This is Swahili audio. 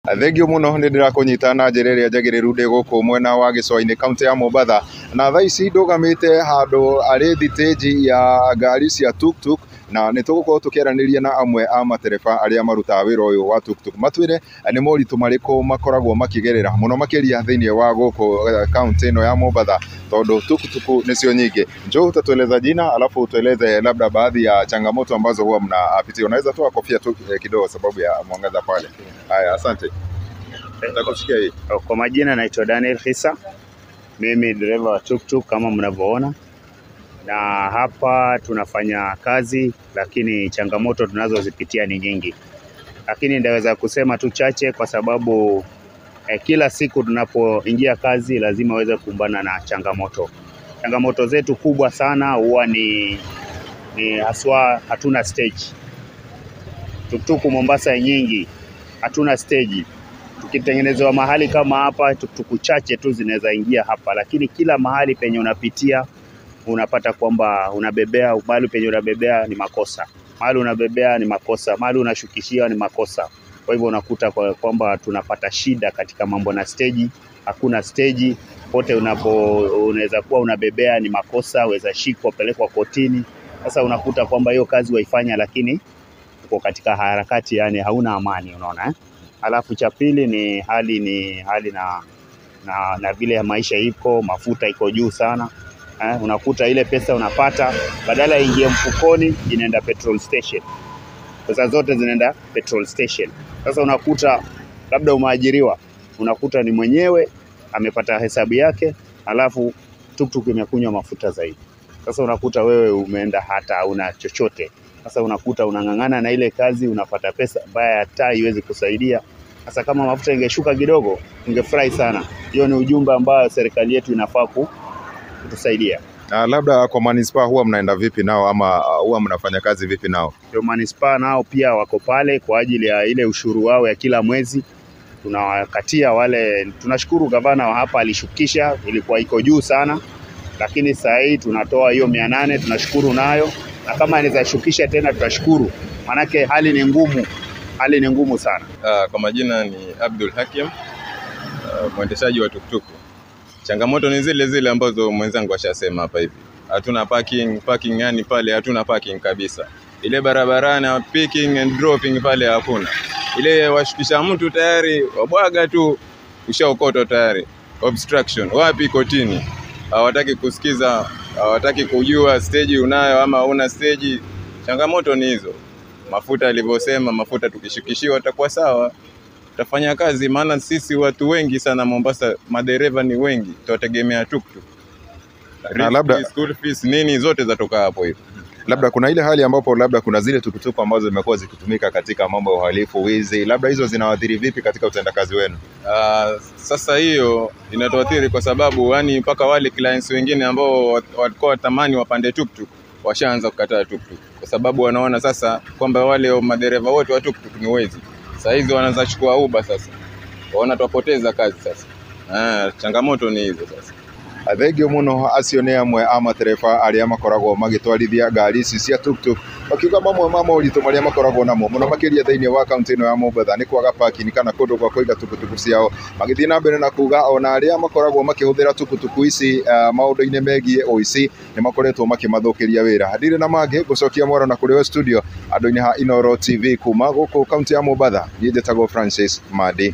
Thengiũ mũno nĩ ndĩrakũnyita na njĩra ĩrĩa njagĩrĩru ndĩ gũkũ mwena wa Gĩcũa-inĩ kaũntĩ ya Mombatha, na thaa ici ndũgamĩte handũ arĩ thitĩnji ya ngari cia tuktuk, na nĩ tũgũkorwo tũkĩaranĩria na amwe a matereba arĩa marutaga wĩra ũyũ wa tuktuk, matwĩre nĩ moritũ marĩkũ makoragwo makĩgerera mũno makĩria thĩinĩ wa gũkũ kaũntĩ ĩno ya Mombatha, tondũ tuktuk nĩcio nyingĩ. Njoo utatueleza jina alafu utueleze labda baadhi ya changamoto ambazo huwa mnapitia. Unaweza toa kofia tu kidogo sababu ya mwangaza pale. Haya, asante. Nitakushikia hii. Kwa majina naitwa Daniel Hisa, mimi dereva wa tuktuk kama mnavyoona, na hapa tunafanya kazi, lakini changamoto tunazozipitia ni nyingi, lakini ndaweza kusema tu chache kwa sababu kila siku tunapoingia kazi lazima uweze kukumbana na changamoto. Changamoto zetu kubwa sana huwa ni haswa hatuna stage. Tuktuku Mombasa nyingi hatuna stage. Tukitengenezewa mahali kama hapa, tuktuku chache tu zinaweza ingia hapa, lakini kila mahali penye unapitia unapata kwamba unabebea, mahali penye unabebea ni makosa, mahali unabebea ni makosa, mahali unashukishia ni makosa. Kwa hivyo unakuta kwamba tunapata shida katika mambo na stage. Hakuna stage, pote unapo unaweza kuwa unabebea ni makosa, waweza shikwa pelekwa kotini. Sasa unakuta kwamba hiyo kazi waifanya, lakini uko katika harakati, yani hauna amani, unaona eh? Alafu cha pili ni hali na vile maisha iko, mafuta iko juu sana. Unakuta ile pesa unapata badala ingie mfukoni inaenda petrol station. Pesa zote zinaenda petrol station. Sasa unakuta labda umeajiriwa, unakuta ni mwenyewe amepata hesabu yake, alafu tuktuk imekunywa mafuta zaidi. Sasa unakuta wewe umeenda hata una chochote. Sasa unakuta unang'ang'ana na ile kazi, unapata pesa mbaya hata haiwezi kusaidia. Sasa kama mafuta ingeshuka kidogo, ungefurahi sana. Hiyo ni ujumbe ambao serikali yetu inafaa kutusaidia. Na labda kwa manispaa huwa mnaenda vipi nao ama huwa mnafanya kazi vipi nao? Ndio, manispaa nao pia wako pale kwa ajili ya ile ushuru wao ya kila mwezi. Tunawakatia wale, tunashukuru gavana wa hapa alishukisha, ilikuwa iko juu sana, lakini sasa hii tunatoa hiyo 800, tunashukuru nayo. Na kama anaweza shukisha tena tutashukuru, manake hali ni ngumu, hali ni ngumu sana. Kwa majina ni Abdul Hakim, mwendeshaji wa tuktuku. Changamoto ni zile zile ambazo mwenzangu ashasema hapa hivi. Hatuna parking yani pale hatuna parking kabisa. Ile barabarani picking and dropping pale hakuna. Ile washukisha mtu tayari, wabwaga tu ushaokotwa tayari. Obstruction wapi kotini? Hawataki kusikiza, hawataki kujua stage unayo ama huna stage. Changamoto ni hizo. Mafuta alivyosema, mafuta tukishukishiwa tutakuwa sawa. Tutafanya kazi, maana sisi watu wengi sana Mombasa, madereva ni wengi, tutategemea tuktuk. Na labda school fees nini zote zatoka hapo hivyo. Labda kuna ile hali ambapo labda kuna zile tukutuku ambazo zimekuwa zikitumika katika mambo ya uhalifu, wizi, labda hizo zinawaathiri vipi katika utendakazi wenu? Sasa hiyo inatuathiri kwa sababu yani mpaka wale clients wengine ambao walikuwa watamani wapande tuktuk washaanza kukataa tuktuk kwa sababu wanaona sasa kwamba wale madereva wote wa tuktuk ni wezi. Sasa hizi wanaanza chukua Uber sasa. Waona tuwapoteza kazi sasa. Changamoto ni hizo sasa. Thengio muno acio nĩ amwe a matereba arĩa makoragwo magĩtwarithia ngari ici cia tuktuk, makiuga mamwe ma moritũ marĩa makoragwo namo mũno makĩria thĩinĩ wa kaũntĩ ĩno ya Mombatha nĩ kwaga parking kana kũndũ gwa kũiga tukutuku ciao, magĩthiĩ na mbere na kuga ona arĩa makoragwo makĩhũthĩra tukutuku ici maũndũ-inĩ megiĩ ũici nĩ makoretwo makĩmathũkĩria wĩra. Ndirĩ na mangĩ, ngũcokia mwaro na kũrĩ we studio andũ-inĩ ha Inooro TV kuma gũkũ kaũntĩ ya Mombatha. Niĩ njĩtagwo Francis Madi.